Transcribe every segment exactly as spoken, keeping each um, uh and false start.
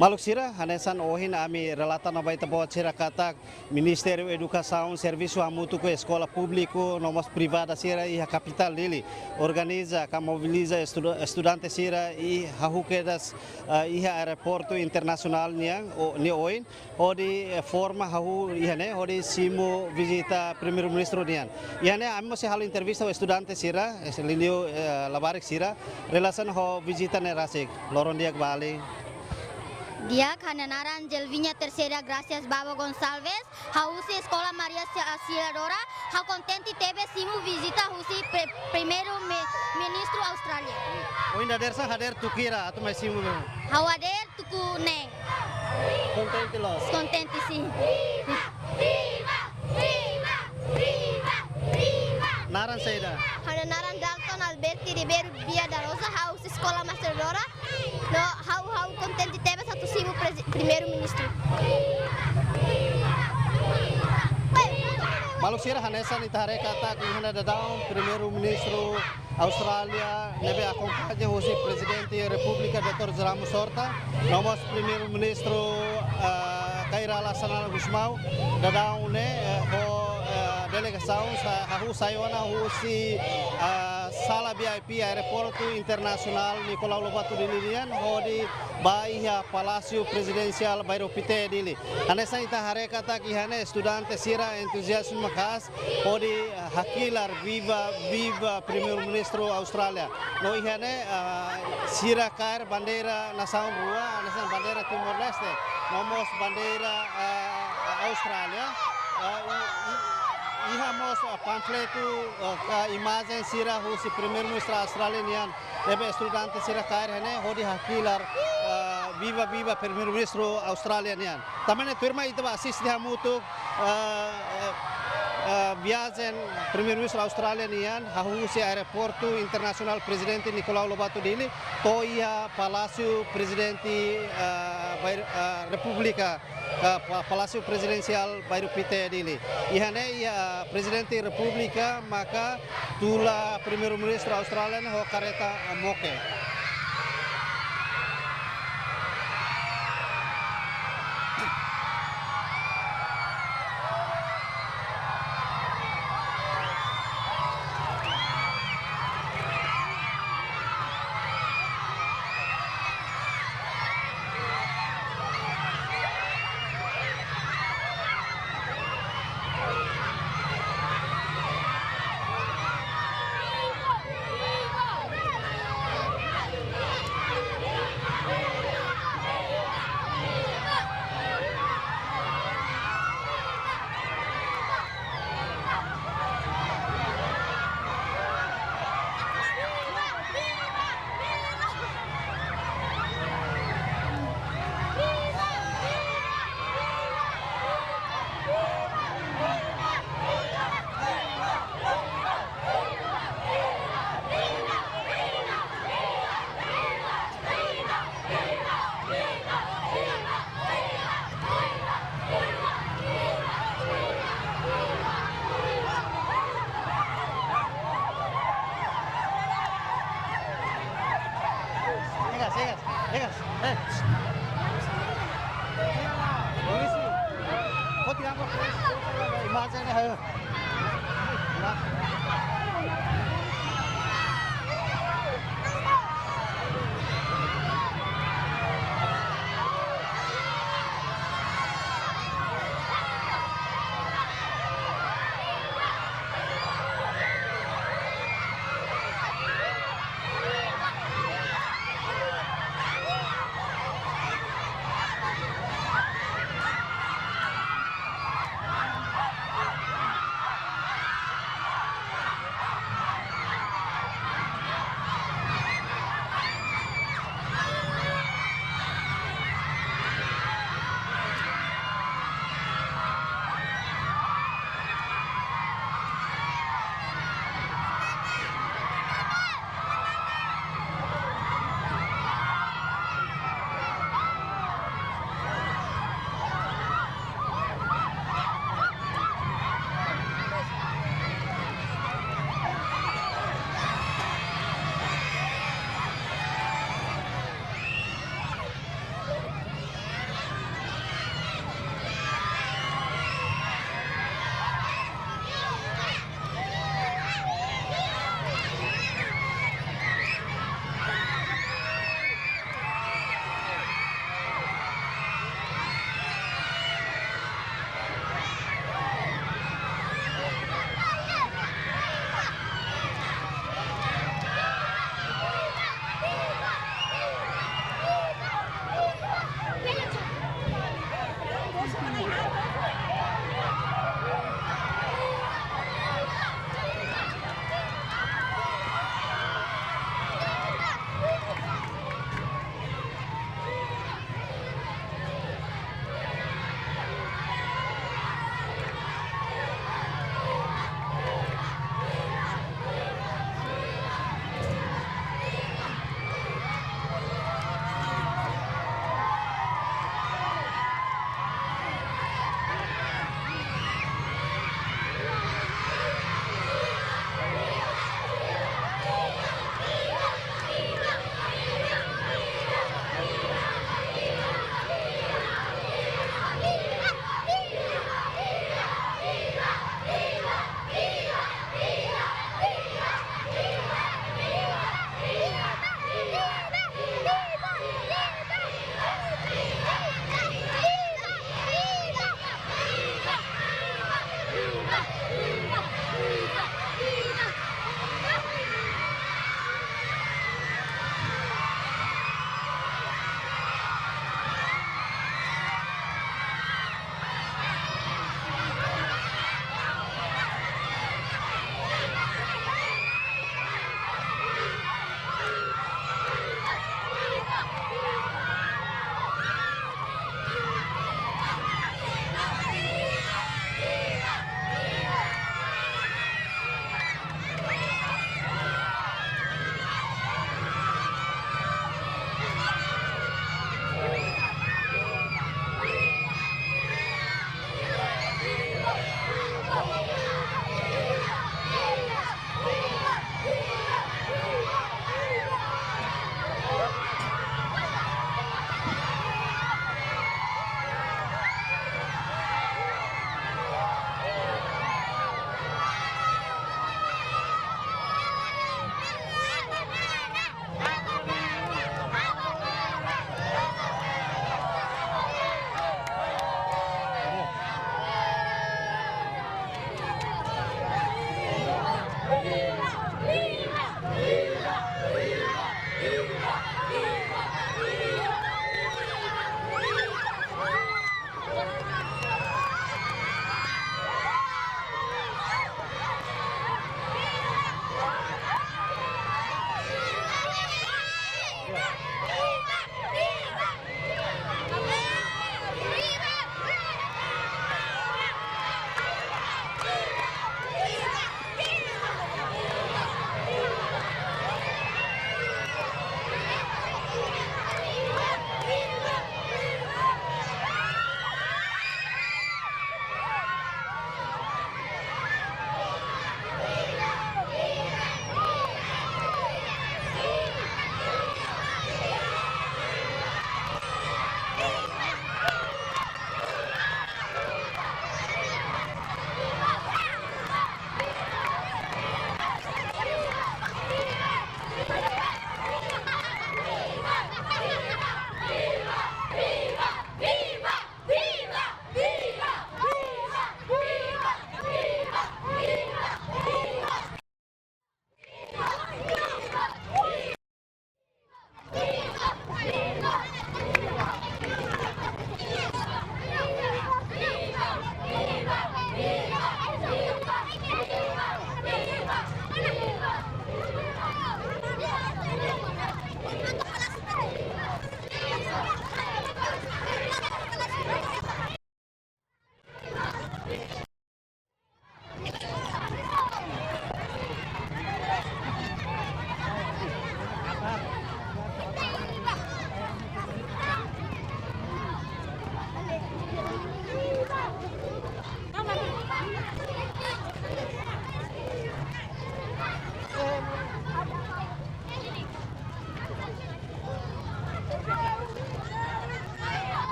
Maluk sira, hanesan ohin ami relata ona ba ita-boot sira katak Ministériu Edukasaun servisu hamutuk ho eskola públiku no mós privada sira iha kapitál Dili organiza ka mobiliza estuda-, estudante sira i hahú kedas, eh, iha aeroportu internasionál nian, o, nia oin, hodi, eh, forma hahú iha ne'e, hodi simu vizita Primeiru-Ministru nian. Iha ne'e ami mós sei halo entrevista ho estudante sira, eh, liuliu, eh, labarik sira, relasaun ho vizita ne'e rasik. Loron di'ak ba alin. Di'ak, ha'u-nia naran Jelviña Terceira Gracias Babo Gonçalves, ha'u husi Eskola Maria Auxiliadora, ha'u kontente tebes simu vizita husi pre-, Primeiru Mi-, Ministru Austrália. Ohin dadeer-saan hadeer tuku hira atu mai simu? Ha'u hadeer tuku neen. Kontente loos? Kontente, sin. Naran saida? Ha'u-nia naran Dalton Alberti Ribeiro Via da Rosa, ha'u husi Eskola Maria Auxiliadora. No, ha'u, ha'u kontente tebes atu simu prezi-, Primeiru-Ministru. Maluk sira, hanesan ita haree katak iha ne'e daudaun Primeiru-Ministru Austrália ne'ebé akompaña husi Prezidente Repúblika Doutór José Ramos Horta, no mós Primeiru-Ministru, eh, Kay Rala Xanana Gusmão, daudaun ne'e, eh, ho, eh, delegasaun sa-, hahú sai ona husi, eh, sala V I P Aeroportu Internasionál Nicolau Lobato Dili nian, hodi ba iha Palásiu Prezidensiál Bairru Pité Dili. Hanesan ita haree katak iha ne'e estudante sira entuziazmu maka'as, hodi, eh, hakilar viva, viva Primeiru-Ministru Austrália. No iha ne'e, eh, sira kaer bandeira nasaun rua, hanesan bandeira Timor-Leste, no mós bandeira, eh, Austrália. Eh, i, i, iha mós, eh, panfletu, eh, ka imajen sira husi Primeiru-Ministru Austrália nian, ne'ebé estudante sira kaer iha ne'e hodi hakilar, eh, viva, viva Primeiru-Ministru Austrália nian. Tanba ne'e tuirmai ita bá asiste hamutuk, eh, eh, eh, viajen Primeiru-Ministru Austrália nian, hahú husi Aeroportu Internasionál Prezidente Nicolau Lobato Dili, to'o iha Palásiu Prezidente, eh, Bair-, eh, Repúblika, eh, Pa-, Palásiu Prezidensiál Bairru Pité Dili. Iha ne'e iha Prezidente Repúblika maka tula Primeiru-Ministru Austrália ne'e ho karreta moke. Venga, siga, venga. Eh. Polisi. Kau tidak mau polisi. Imajen, ayo.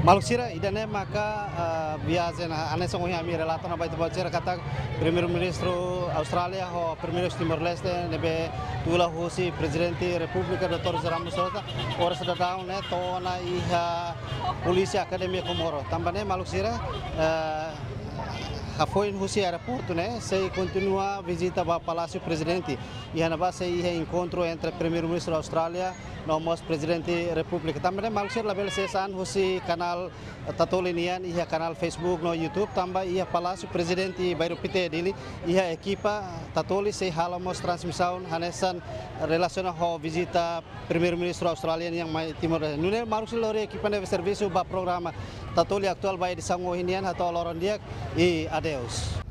Maluk sira, ida-ne'e maka, eh, viajen hanesan ohin ami relata ona ba ita-boot sira katak Primeiru-Ministru Austrália ho Primeiru Timor-Leste ne'ebé tula husi Prezidente Repúblika doutór José Ramos Horta, oras daudaun ne'e to'o ona iha Polísia Akademia Comoro. Tanba ne'e maluk sira, eh, hafoin husi aeroportu ne'e sei kontinua vizita ba Palásiu Prezidente. Iha ne'ebá sei iha enkontru entre Primeiru-Ministru Austrália no mós Prezidente Repúblika. Tanba ne'e maluk sira labele sees an husi kanál Tatoli nian iha kanál Facebook no YouTube, tanba iha Palásiu Prezidente Bairru Pité Dili iha ekipa Tatoli sei halo mós transmisaun hanesan relasiona ho vizita Primeiru-Ministru Austrália nian mai Timor. Nune'e maluk sira, lori ekipa ne'ebé servisu ba programa Tatoli Atuál ba edisaun ohin nian, hato'o loron di'ak i adeus.